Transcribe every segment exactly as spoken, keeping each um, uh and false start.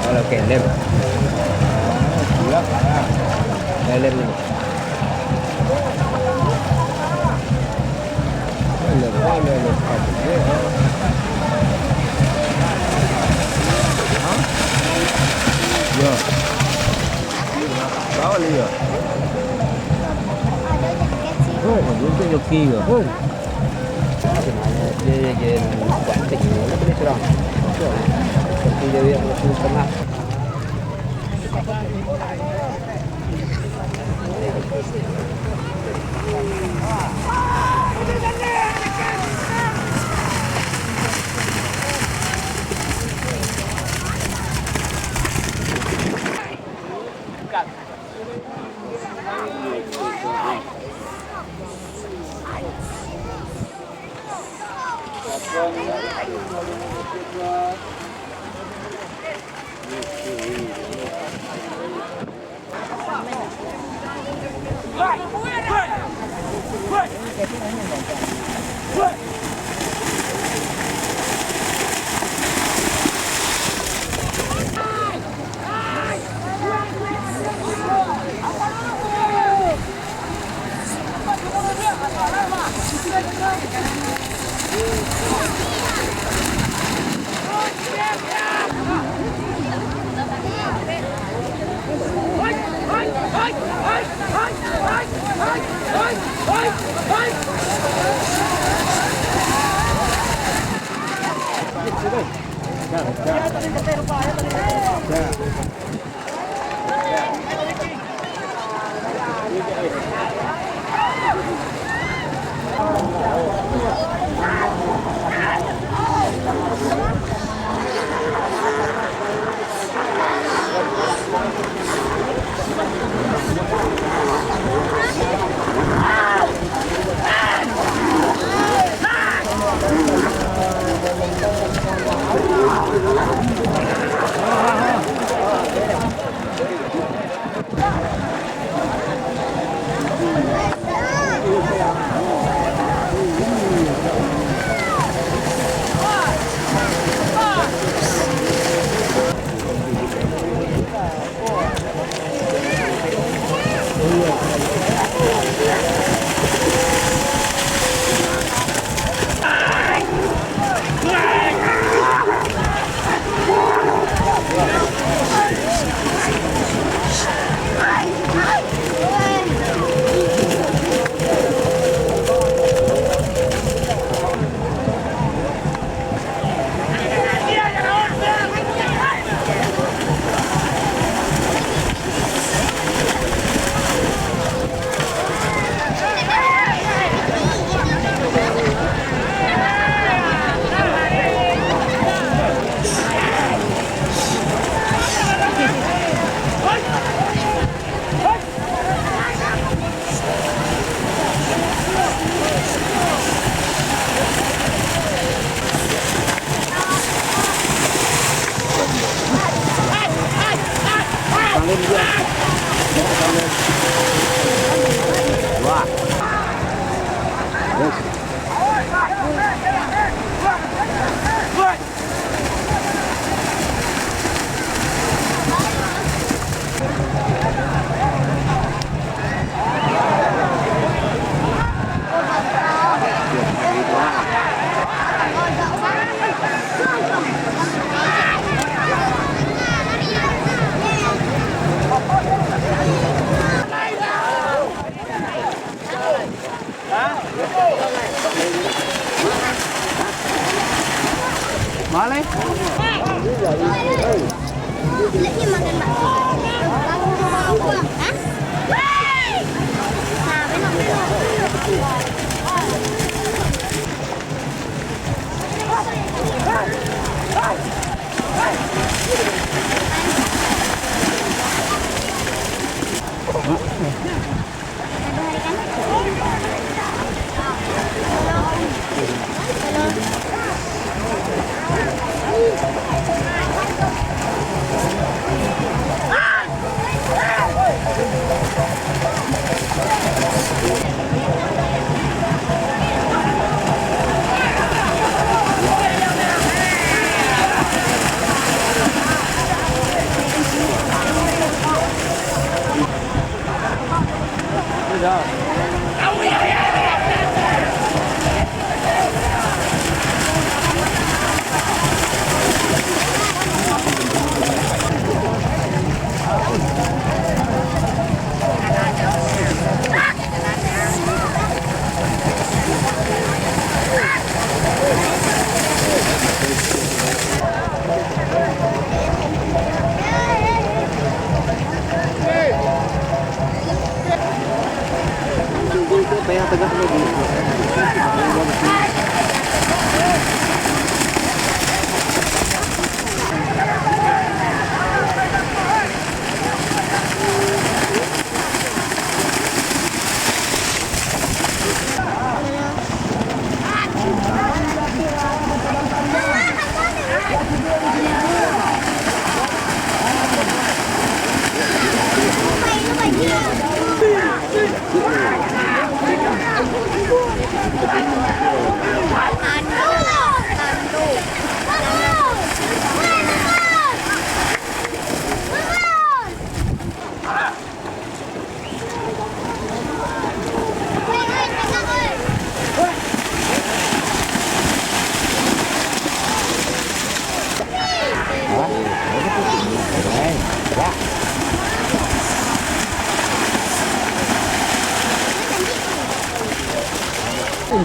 Kalau kelem. Kelem ni.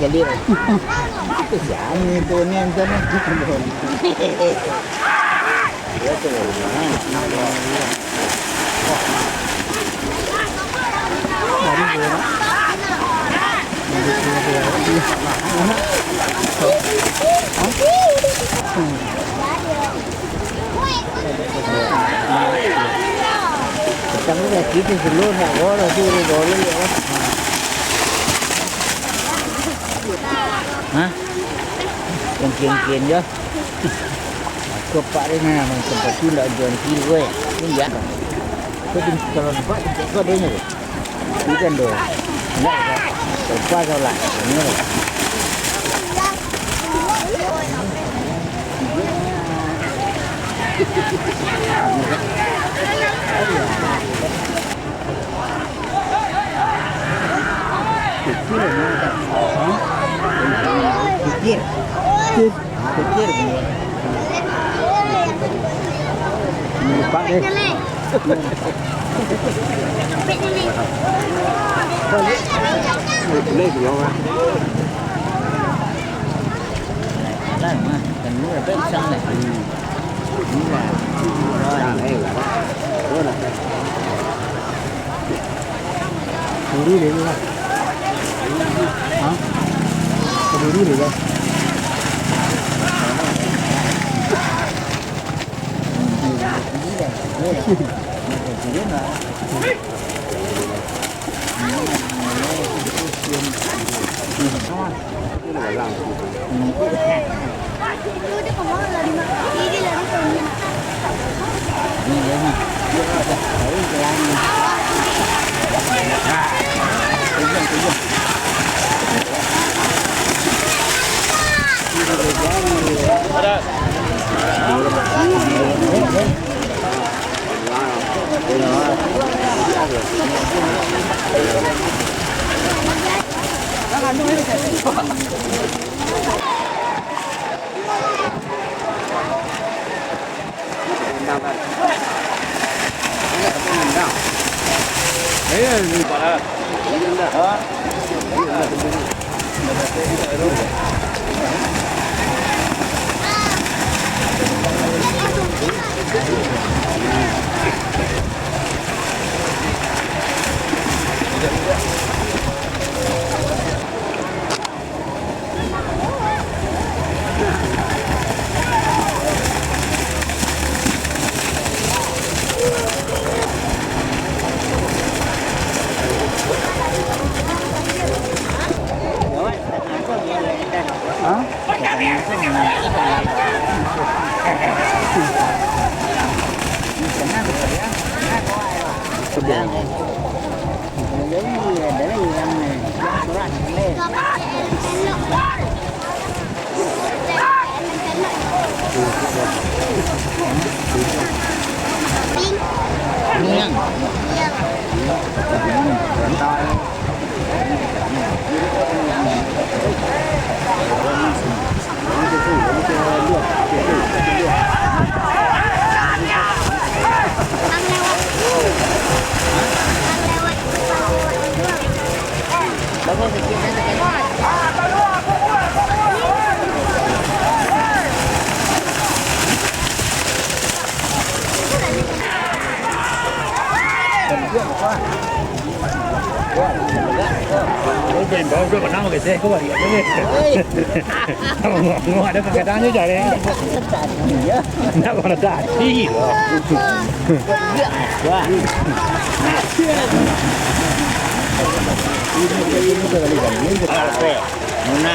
Jadi, kasihan itu ni, anjir. Hah? Kengkin-kengkin jo. Aku pak ni nah, macam pasti ndak jual kilo, eh. Ini ya. Kau di, kalau nampak, kau dia ni. Ikan tu. Ndak, ndak. Terlepas kau lah. Ini. Pikir. Pikir. Lupa deh. Boleh, boleh, boleh. Lah, mah, kan lu dapat pisang dah. Hmm. Ini lah. Nah, eh, lah. Lu lah. Dulu deh, lu lah. Hah? Dulu deh, lah. Hah? Sudah. Bau udah pernah makan teh, kau balik aja deh. Ngomong-ngomong, ada kadang-kadang je, Jar, eh. Nak kau nak tadi, loh. Wah. Muna.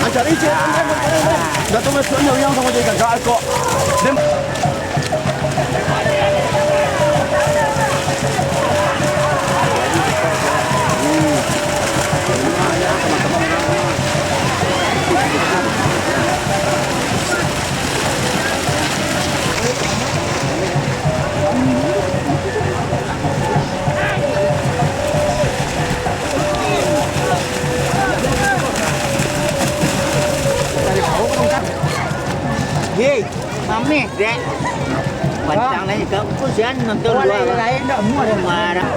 Ancak licin, Andre, Andre, Andre. Dah tu masuk ni, orang sama jadi gagal kok. Dem- Hei, mames, Dek. Pantang lai, kau pun sian nonton. Oh, dua lain-lain dah, muat. Marah.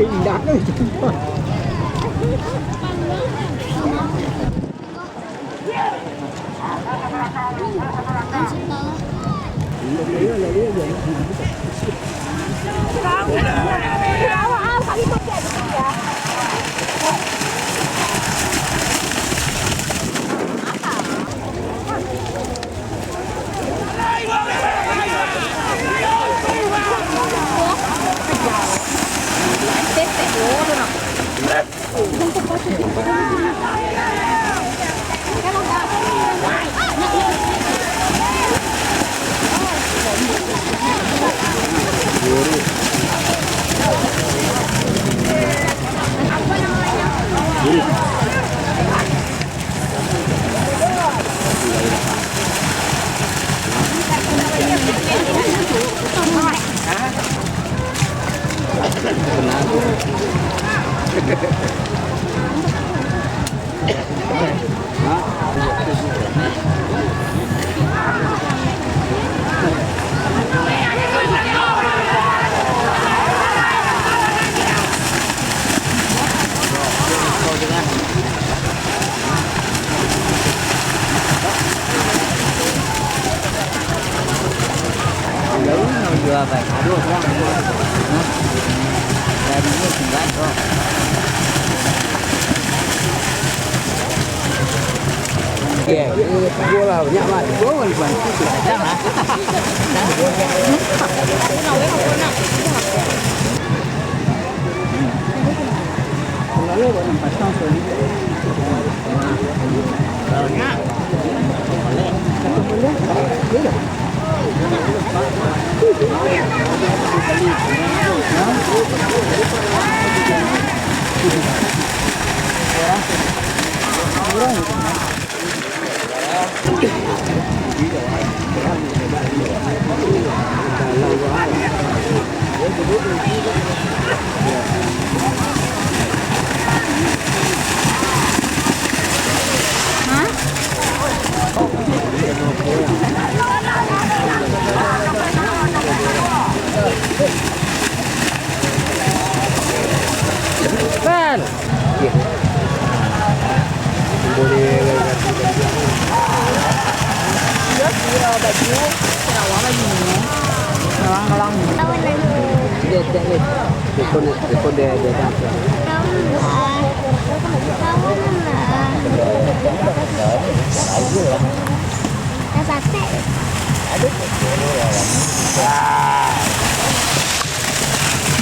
Indah tu.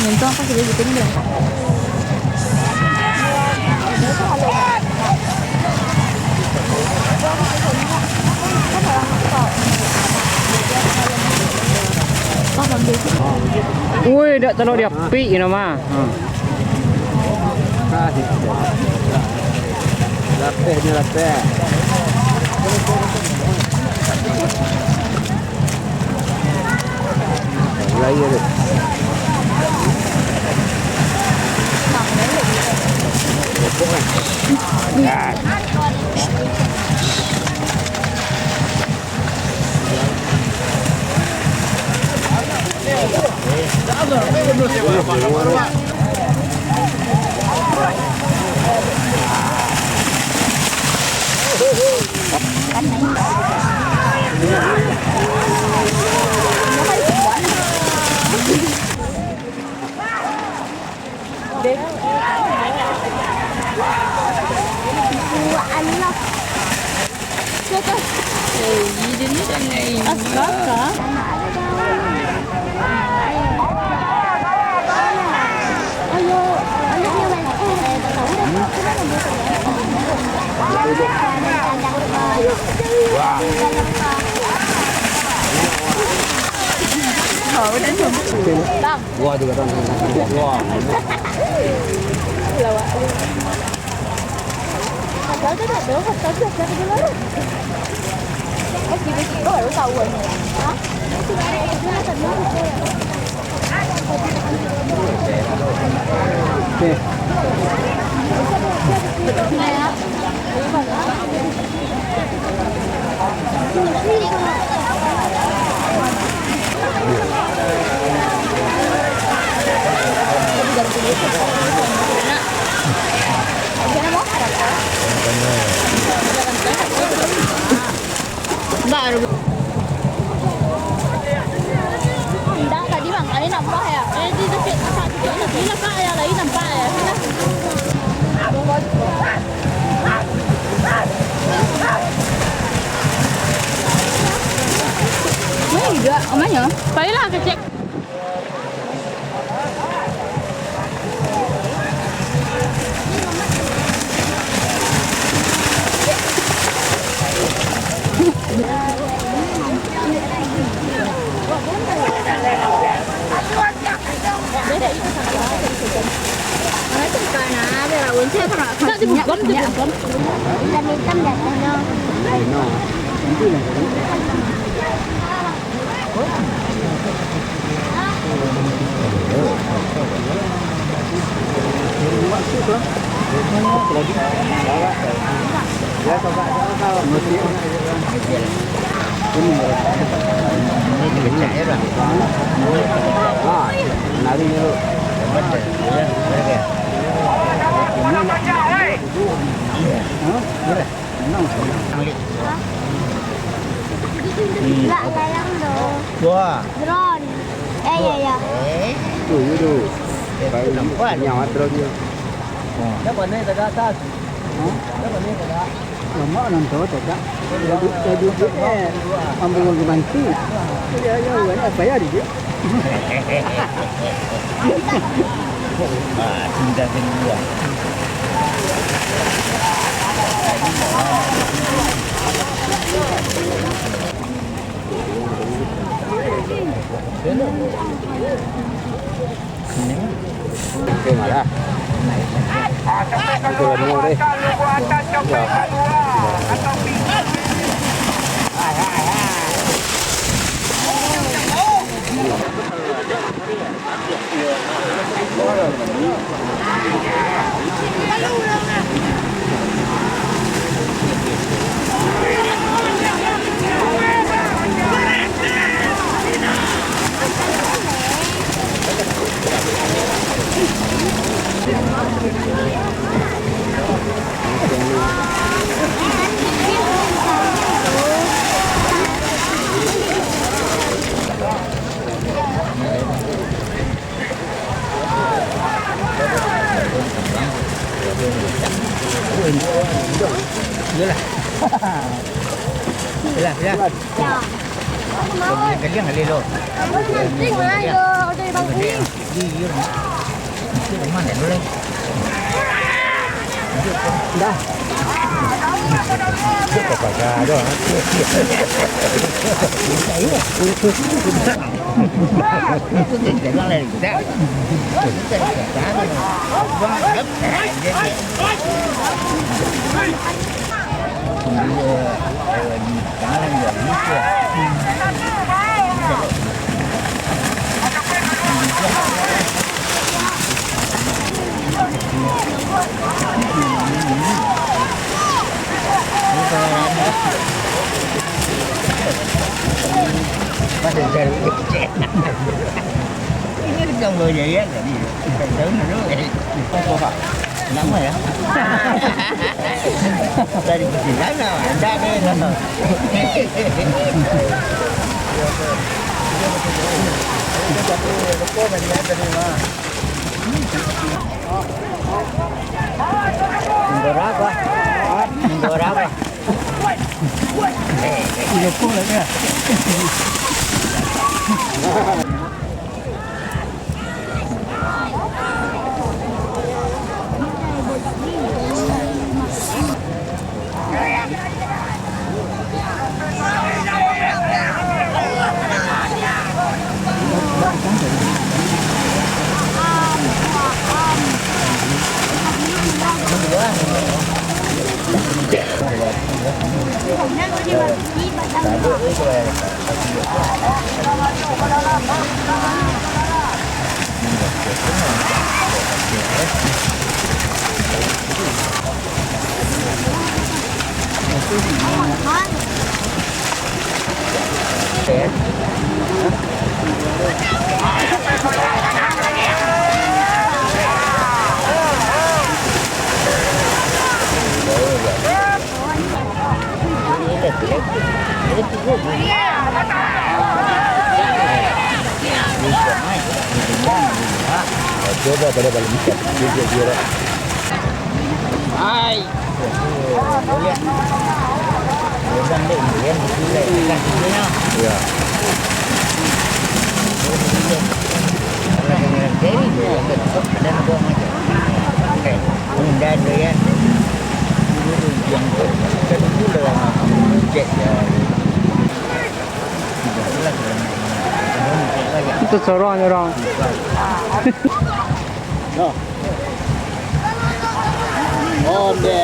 Nyentuh apa sih, bikin dia? Woi, dak talok diapik ino mah. Ha. Lapeh ni lapeh. Mulai ya, deh. Bang. Wah, juga kan. Wah. Lawak. Asal tu tak tahu, asal tu siapa dulu. Oh, tiba-tiba baru tahu kan. Hah? Okey. Baru. Indak tadi, Bang. Ane nampak ya? Eh, di dekat, dekat, dekat. Ini nampak ya, lain nampak ya. Ini juga, omanya. Pailah kecek. Hitam-hitam jatuhnya. Lah, sayang tu. Wah. Drone. Eh, ya, ya. Eh. Tu, ya, tu. Eh, tu nampak. Nyawa drone dia. Dah pandai tagak atas. Hah? Dah pandai tagak. Lama nonton, cakap. Jadi, jadi, eh, ambil uang bantu. Ya, ya, banyak payah dia. Ah, sudah kedua. Oke, marah. Itu lah, deh. Ya. Iyolah. Iyolah, iyolah. Ya. Kalian kali lo. Kamu nanti malah yo, udah bangun. Iya, iya. Itu rumah dah dulu. Dah. Ini kan bau jayat tadi. Tahu dulu, eh. Apa, Pak? Nama ya? Dari Pecinan lah, ada deh lah. Minggu berapa? Minggu berapa? Minggu pun lah ya. Coba pada balik ikan. Dia, dia, dia. Hai. Boleh. Orang dek, dia di sini, kan, di sini. Ya. Kalau dengan Jerry, dia akan tetap ada nak buang aja. Oke. Undang dia, kan. Dulu yang tu, kan dulu lah, cek ya. Itu sorong orang. No. Onde.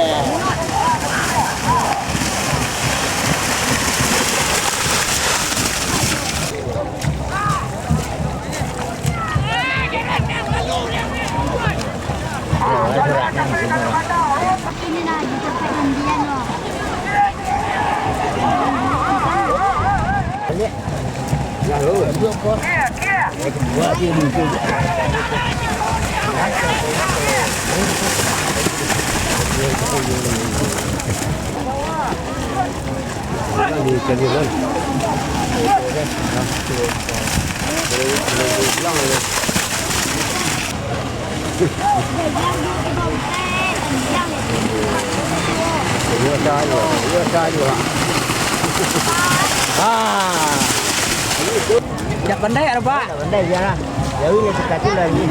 Dak pandai, Pak. Dak pandai, bialah. Jauh lah, dekat tu lagi.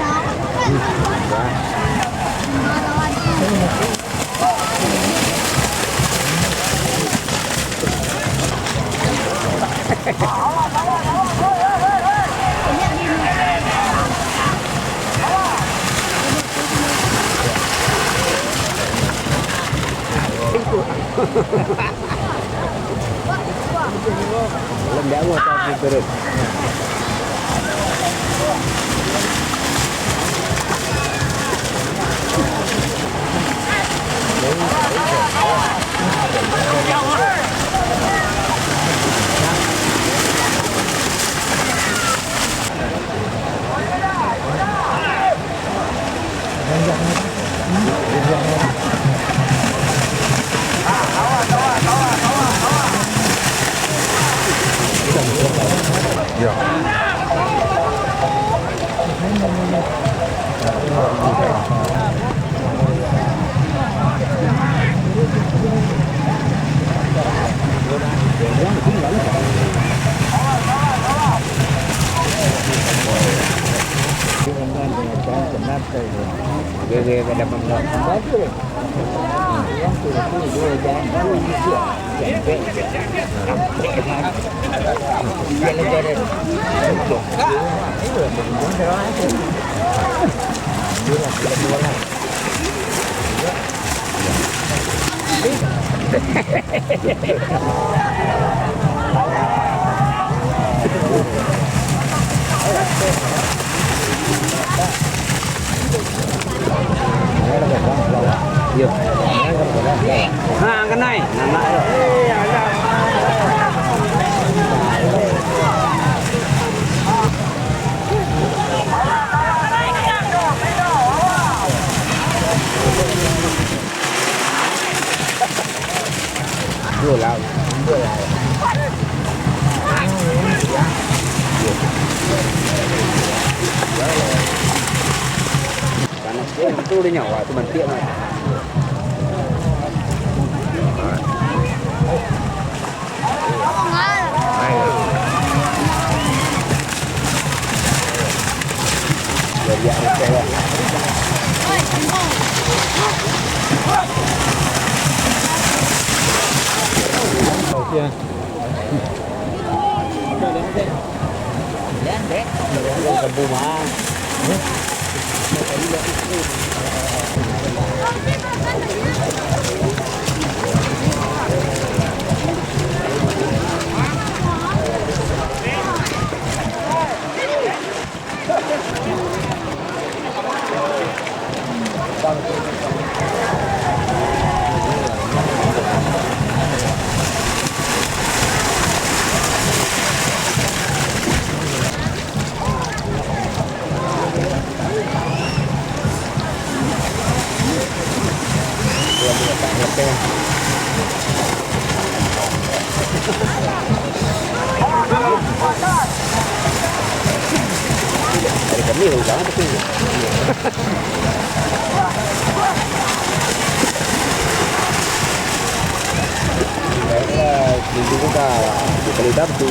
Panas tu, tu udah nyawa tu mantiak mah. Dari kami, orang tapi. Baiklah, minggu buka, dua kali Sabtu.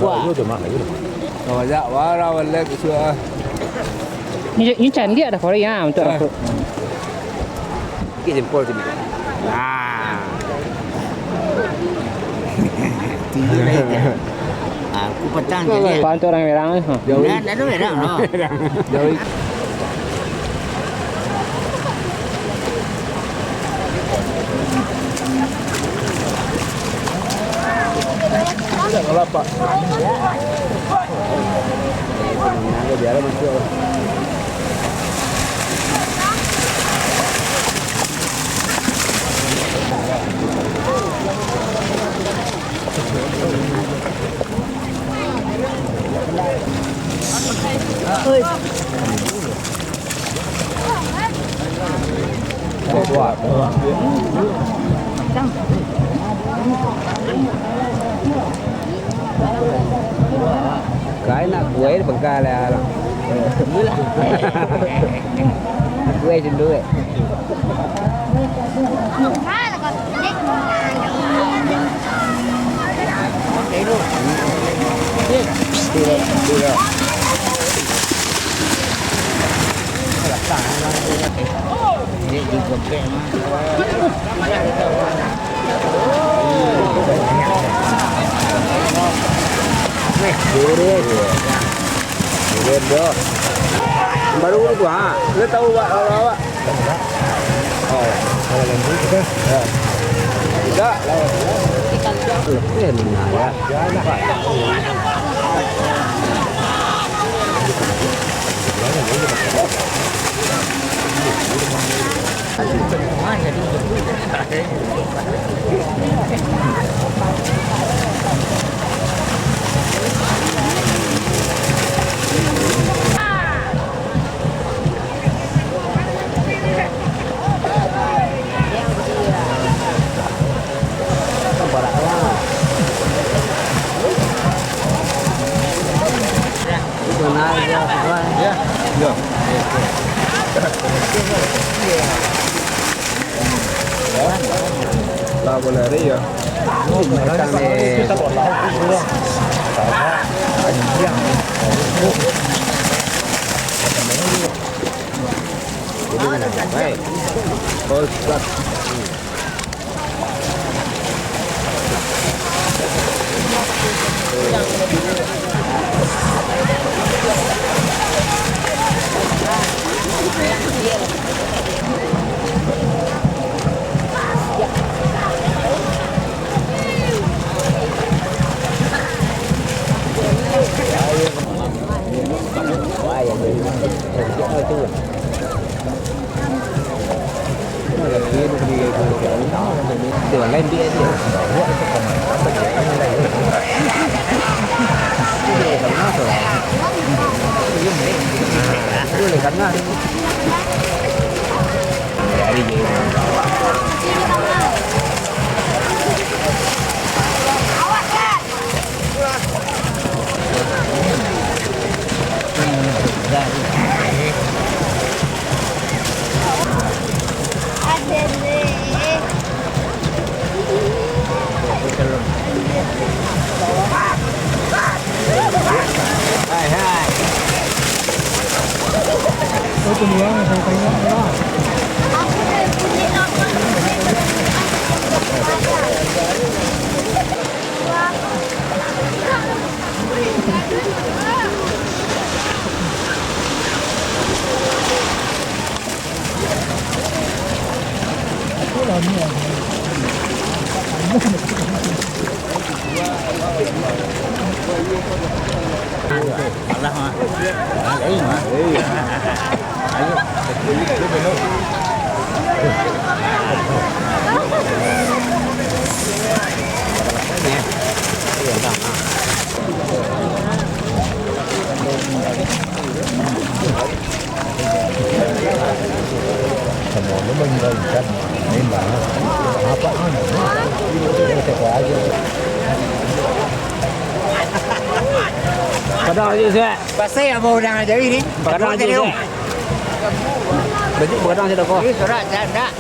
Wah. Banyak barang walai kusuak ah. Ni, ni candiak dah kori ah untuk aku. Sikit jempol sini. Ah. Tunjuk lah itu. Ah, aku patang jadi. Pantuk orang merang. Ha. Dah, dah ada merang, no. Jauh. Kelapa. Biar masuk. Kai nak kuai bengkah lah. Kuai dulu, eh. Duren. Duren, bro. Baru tu, ha. Lu tahu, Wak, kalau awak? Oh, ya. Kalau yang itu, ya. Tidak, lawan. Lebih enak, ya. Lah, boleh hari ya. Kadang aja, Zek. Pasai abah urang aja ini. Kadang aja, Zek. Baju begadang aja dah, kau. Ini surat, Zek, dah.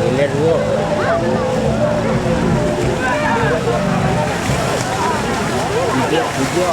Ilir dulu. Ilir dulu.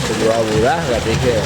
Kedua murah, katanya.